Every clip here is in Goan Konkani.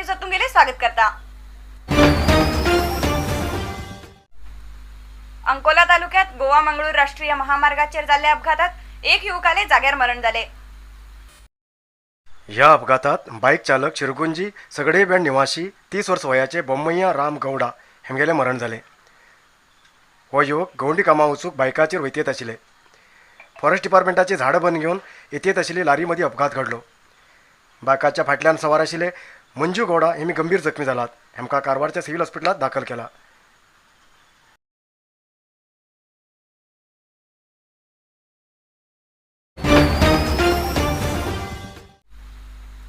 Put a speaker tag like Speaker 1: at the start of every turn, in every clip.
Speaker 1: न्यूजात तुमगेले स्वागत करता. अंकोला तालुक्यात गोवा मंगळूर राष्ट्रीय महामार्गाचेर जाल्ल्या अपघातात एक युवकाले जाग्यार मरण जाले.
Speaker 2: ह्या अपघातात बायक चालक शिरगुंजी सगडेबेंड निवासी 30 वर्स वयाचे बोम्मय्या राम गौडा हेमगेले मरण जालें. हो युवक गवंडी कामां वचूंक बायकाचेर वयतेत आशिल्ले. फॉरेस्ट डिपार्टमेंटाची झाडां बंद घेवन येतेत आशिल्ली लारी मदीं अपघात घडलो. बायकाच्या फाटल्यान सवार आशिल्ले मंजू गौडा हेमी गंभीर जखमी जालात. हेमकां कारवारच्या सिव्हील हॉस्पिटलांत दाखल केला.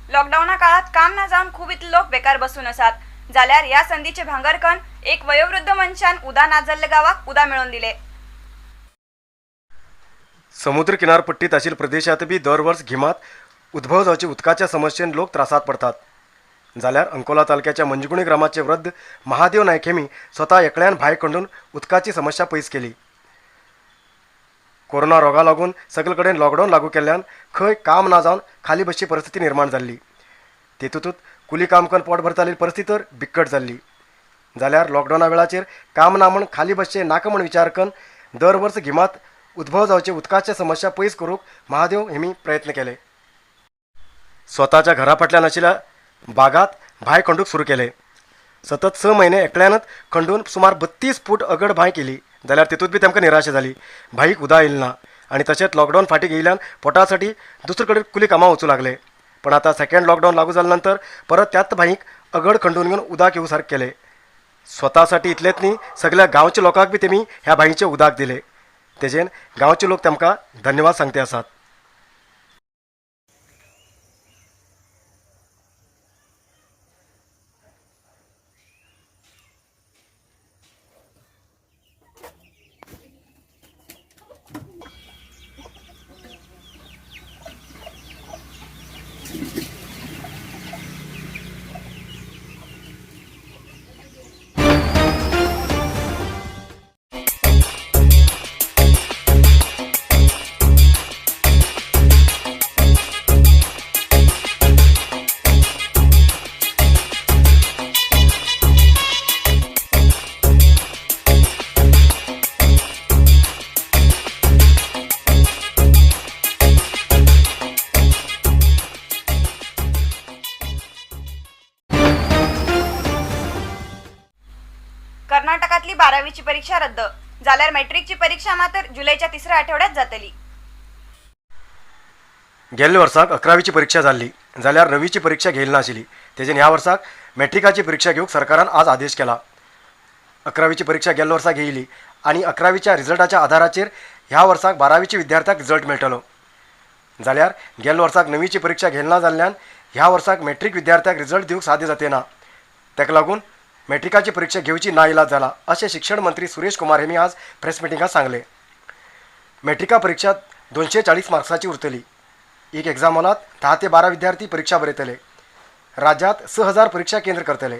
Speaker 1: लॉकडाऊना काळात काम ना जावन खूब इतले लोक बेकार बसून आसात. जाल्यार ह्या संदीचे भांगरकन एक वयोवृद्ध मनशान उदा ना जाल्ल्या गांवाक उदा मेळोवन दिले.
Speaker 2: समुद्र किनारपट्टीत आशिल्ल्या प्रदेशांत बी दर वर्स गिमांत उद्भव जावचे उदकाच्या समस्येन लोक त्रासांत पडतात. जाल्यार अंकोला तालुक्याच्या मंजगुणी ग्रामाचे वृद्ध महादेव नायक हेमी स्वता एकल्यान भायर खंडून उदकाची समस्या पयस केली. कोरोना रोगा लागून सगळे कडेन लॉकडावन लागू केल्ल्यान खंय काम ना जावन खाली बसची परिस्थिती निर्माण जाल्ली. तेतूंतच कुली काम करून पोट भरताली परिस्थिती तर बिक्कट जाल्ली. जाल्यार लॉकडावना वेळाचेर काम ना म्हण खाली बसचें नाका म्हण विचार करून दर वर्स गिमांत उद्भव जावचे उदकाचे समस्या पयस करूंक महादेव हेमी प्रयत्न केले. स्वताच्या घरा फाटल्यान आशिल्ल्या बागात भाय खंडूक सुरू केले. सतत 6 महिने एकल्यानच खंडून सुमार 32 फूट अगड भांय केली. जाल्यार तितूंत बी तेमकां निराशा जाली. भाईक उदा येयली ना आनी तशेंच लॉकडावन फाटीं घेयल्यान पोटा साठी दुसरे कडेन कुली कामां वचूं लागले. पण आतां सेकंड लॉकडावन लागू जाल्या नंतर परत त्याच भाईक अगड खंडून घेवन उदक येवं सारकें केलें. स्वतासाठी इतलेंच न्ही, सगल्या गांवच्या लोकांक बी तेमी ह्या भाईचें उदक दिलें. तेजेन गांवचे लोक तेमकां धन्यवाद सांगते आसात.
Speaker 1: कर्नाटकातली 12वीची परीक्षा रद्द जाल्यार मॅट्रिकची परीक्षा मात्र जुलैच्या तिसऱ्या आठवड्यात जातली.
Speaker 2: गेल्ल्या वर्साक 11वीची परीक्षा जाल्ली, जाल्यार 9वीची परीक्षा घेयली नाशिल्ली. तेजेन ह्या वर्साक मॅट्रिकाची परीक्षा घेवंक सरकारान आज आदेश केला. 11वीची परीक्षा गेल्ल्या वर्सा घेयली आनी 11वीच्या रिजल्टाच्या आधाराचेर ह्या वर्साक 12वीच्या विद्यार्थ्याक रिजल्ट मेळटलो. जाल्यार गेल्ल्या वर्साक 9वीची परीक्षा घेयली ना जाल्ल्यान ह्या वर्साक मॅट्रीक विद्यार्थ्याक रिजल्ट दिवंक साध्य जाते ना. ताका लागून मॅट्रिकाची परीक्षा घेवची ना इलाज जाला अशें शिक्षण मंत्री सुरेश कुमार हेमी आज प्रेस मिटिंगात सांगलें. मॅट्रिका परीक्षा 240 मार्क्साची उरतली. एक एक्झाम हॉलात 10 ते 12 विद्यार्थी परीक्षा बरयतले. राज्यात 6000 परीक्षा केंद्र करतले.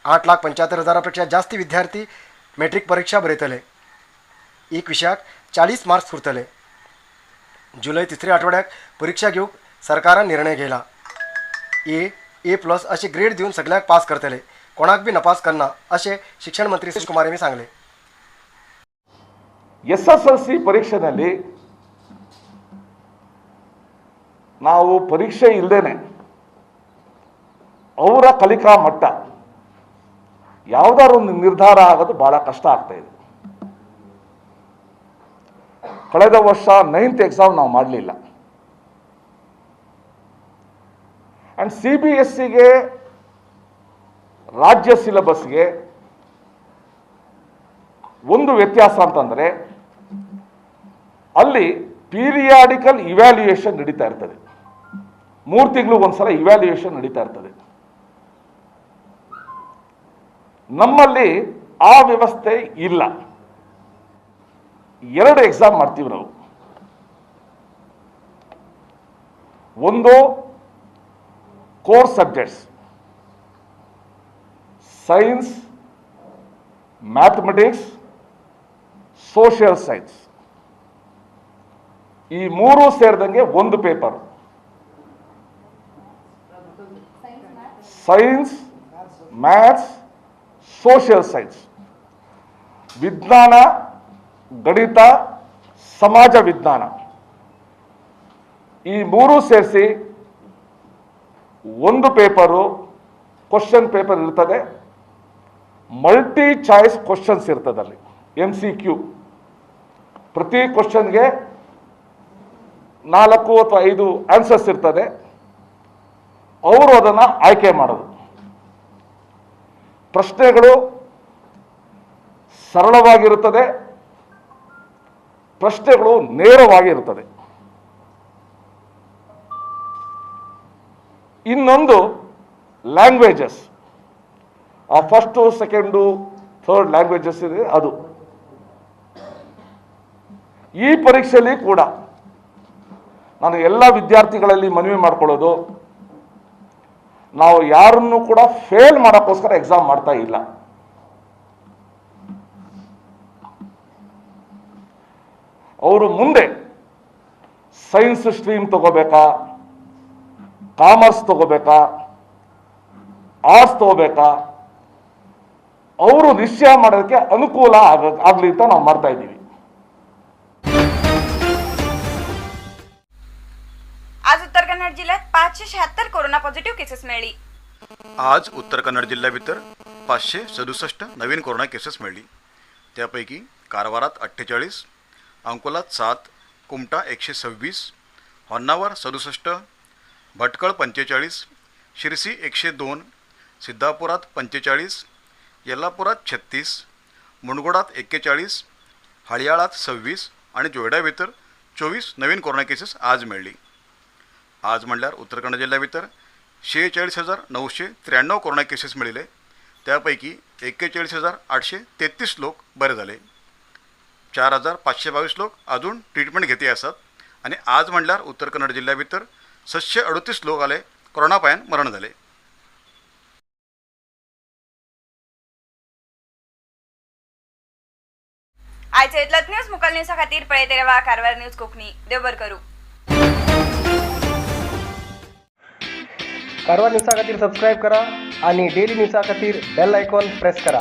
Speaker 2: 8,75,000 पेक्षा जास्ती विद्यार्थी मॅट्रीक परीक्षा बरयतले. एक विशयाक 40 मार्क्स उरतले. जुलय तिसऱ्या आठवड्याक परीक्षा घेवंक सरकारान निर्णय घेयला. ए, ए प्लस अशे ग्रेड दिवन सगळ्यांक पास करतले, कोणाक बी नपास करना अशें शिक्षण मंत्री सुरेश कुमार यांनी सांगलें.
Speaker 3: ಎಸ್ಎಸ್ಎಲ್ಸಿ ಪರೀಕ್ಷೆನಲ್ಲಿ ನಾವು ಪರೀಕ್ಷೆ ಇಲ್ಲದೇನೆ ಅವರ ಕಲಿಕಾ ಮಟ್ಟ ಯಾವುದಾದ್ರು ಒಂದು ನಿರ್ಧಾರ ಆಗೋದು ಬಹಳ ಕಷ್ಟ ಆಗ್ತಾ ಇದೆ. ಕಳೆದ ವರ್ಷ ನೈನ್ತ್ ಎಕ್ಸಾಮ್ ನಾವು ಮಾಡಲಿಲ್ಲ. ಆ್ಯಂಡ್ ಸಿಬಿಎಸ್ಸಿಗೆ ರಾಜ್ಯ ಸಿಲೆಬಸ್ಗೆ ಒಂದು ವ್ಯತ್ಯಾಸ ಅಂತಂದರೆ ಅಲ್ಲಿ ಪೀರಿಯಾಡಿಕಲ್ ಇವ್ಯಾಲ್ಯೂಯೇಷನ್ ನಡೀತಾ ಇರ್ತದೆ. 3 ತಿಂಗಳಿಗೆ ಒಂದ್ಸಲ ಇವ್ಯಾಲ್ಯೂಯೇಷನ್ ನಡೀತಾ ಇರ್ತದೆ. ನಮ್ಮಲ್ಲಿ ಆ ವ್ಯವಸ್ಥೆ ಇಲ್ಲ. 2 ಎಕ್ಸಾಮ್ ಮಾಡ್ತೀವಿ ನಾವು. ಒಂದು core subjects science, mathematics, social science ಈ 3 ಸೇರಿದಂಗೆ ಒಂದು paper. Science, maths, social science, ವಿಜ್ಞಾನ, ಗಣಿತ, ಸಮಾಜ ವಿಜ್ಞಾನ, ಈ ಮೂರು ಸೇರಿಸಿ ಒಂದು ಪೇಪರು ಕ್ವಶನ್ ಪೇಪರ್ ಇರ್ತದೆ. ಮಲ್ಟಿ ಚಾಯ್ಸ್ ಕ್ವಶನ್ಸ್ ಇರ್ತದೆ ಅಲ್ಲಿ, MCQ. ಪ್ರತಿ ಕ್ವಶನ್ಗೆ ನಾಲ್ಕು ಅಥವಾ ಐದು ಆನ್ಸರ್ಸ್ ಇರ್ತದೆ. ಅವರು ಅದನ್ನು ಆಯ್ಕೆ ಮಾಡೋದು. ಪ್ರಶ್ನೆಗಳು ಸರಳವಾಗಿರುತ್ತದೆ, ಪ್ರಶ್ನೆಗಳು ನೇರವಾಗಿರುತ್ತದೆ. ಇನ್ನೊಂದು ಲ್ಯಾಂಗ್ವೇಜಸ್, ಆ ಫಸ್ಟು, ಸೆಕೆಂಡು, ಥರ್ಡ್ ಲ್ಯಾಂಗ್ವೇಜಸ್ ಇದೆ ಅದು. ಈ ಪರೀಕ್ಷೆಯಲ್ಲಿ ಕೂಡ ನಾನು ಎಲ್ಲ ವಿದ್ಯಾರ್ಥಿಗಳಲ್ಲಿ ಮನವಿ ಮಾಡ್ಕೊಳ್ಳೋದು, ನಾವು ಯಾರನ್ನು ಕೂಡ ಫೇಲ್ ಮಾಡೋಕ್ಕೋಸ್ಕರ ಎಕ್ಸಾಮ್ ಮಾಡ್ತಾ ಇಲ್ಲ. ಅವರು ಮುಂದೆ ಸೈನ್ಸ್ ಸ್ಟ್ರೀಮ್ ತಗೋಬೇಕಾ, ಕಾಮರ್ಸ್ ತಗೋಬೇಕಾ, ಆರ್ಟ್ಸ್ ತಗೋಬೇಕಾ, ಅವರು ನಿಶ್ಚಯ ಮಾಡೋದಕ್ಕೆ ಅನುಕೂಲ ಆಗಲಿ ಅಂತ ನಾವು ಮಾಡ್ತಾ ಇದ್ದೀವಿ.
Speaker 1: आज उत्तर कन्नड जिल्ह्यात 576 कोरोना पॉझिटिव्ह केसेस मेळ्ळी.
Speaker 4: आज उत्तर कन्नड जिल्ह्या भितर 567 नवीन कोरोना केसेस मेळ्ळी. त्यापैकी कारवारात 48, अंकोलात 7, कुमठा 126, होन्नावर 67, भटकळ 45, शिरसी 102, सिद्धापुरात 45, येल्लापुरात 36, मुंडगोडात 41, हळयाळात 26 आनी जोयडा भितर 24 नवीन कोरोना केसेस आज मेळ्ळी. आज म्हणल्यार उत्तर कन्नड जिल्ह्या भितर 46,993 कोरोना केसेस मेळिल्ले. त्यापैकी 41,833 लोक बरे जाले. 4,522 लोक अजून ट्रिटमेंट घेती आसात आनी आज म्हणल्यार उत्तर कन्नड जिल्ह्या भितर 738 लोक आले कोरोना पायान मरण जाले.
Speaker 1: आयचे इतलोच न्यूज. मुखाल न्यूजा खातीर पळयत रावा कारवार न्यूज कोंकणी. देव बरें करूं.
Speaker 2: कारवार न्यूजा खातीर सबस्क्रायब करा आणि डेली न्यूजा खातीर बेल आयकॉन प्रेस करा.